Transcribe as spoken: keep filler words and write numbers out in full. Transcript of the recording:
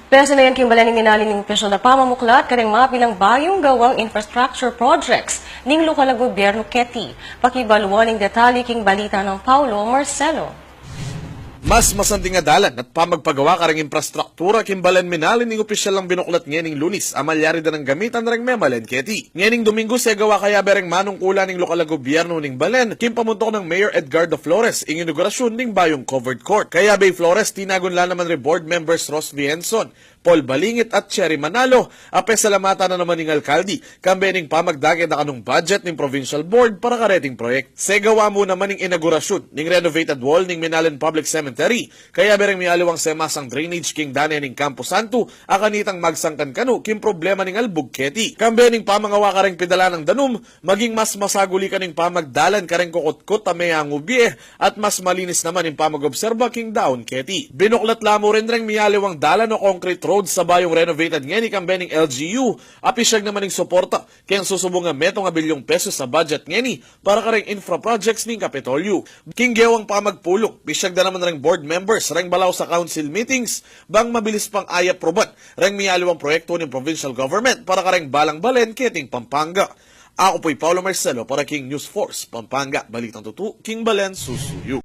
Pesu na yan king balen ning minalin ning opisyal a pamamuklat kareng mabilang bayung gawang infrastructure projects ning lokal a gobyernu keti. Pakibaluan ing detalye king balita nang Paulo Marcelo. Mas masanting a dalan at pamagpagawa kareng infrastruktura king balen minalin ning opisyal a binuklat ngening Lunis a malyari da nang gamitan reng memalen keti. Ngening Domingo, segawa kayabe reng manungkulan ning lokal a gobyernu ning balen king pamuntuk nang Mayor Edgardo Flores ing inaugurasyun ning bayung covered court. Kayabe i Flores, tinagun la naman reng board members Ros Vienson, Paul Balingit at Cherry Manalo, a pesalamatan na naman ing alkalde kambe ning pamagdake da kanung budget ning provincial board para kareting proyektu. Segawa mu naman ing inaugurasyun ning renovated wall ning minalin public cemetery, kayabe reng miyaliwang semasang drainage king dane ning Campo Santo a kanitang magsangkan kanu king problema ning albug keti. Kambe ning pamangawa kareng pidalan nang danum, maging mas masaguli kanu ing pamagdalan kareng kukutkut a meangu bie at mas malinis naman ing pamag-obserba king daun keti. Binuklat la mu rin reng miyaliwang dalan o concrete road sa bayung renovated ngeni kambe ning L G U, a pisyag naman ing suporta keng susubung a metung a bilyung pesos a budget ngeni para kareng infra projects ning Kapitolyu. King gewang pamagpulung, pisyag da naman reng board members reng balaus a council meetings bang mabilis pang ayapruban reng miyaliwang proyektu ning provincial government para kareng balang balen keting Pampanga. Aku pu i Paulo Marcelo para king News Force Pampanga, balitang tutu king balen susuyu.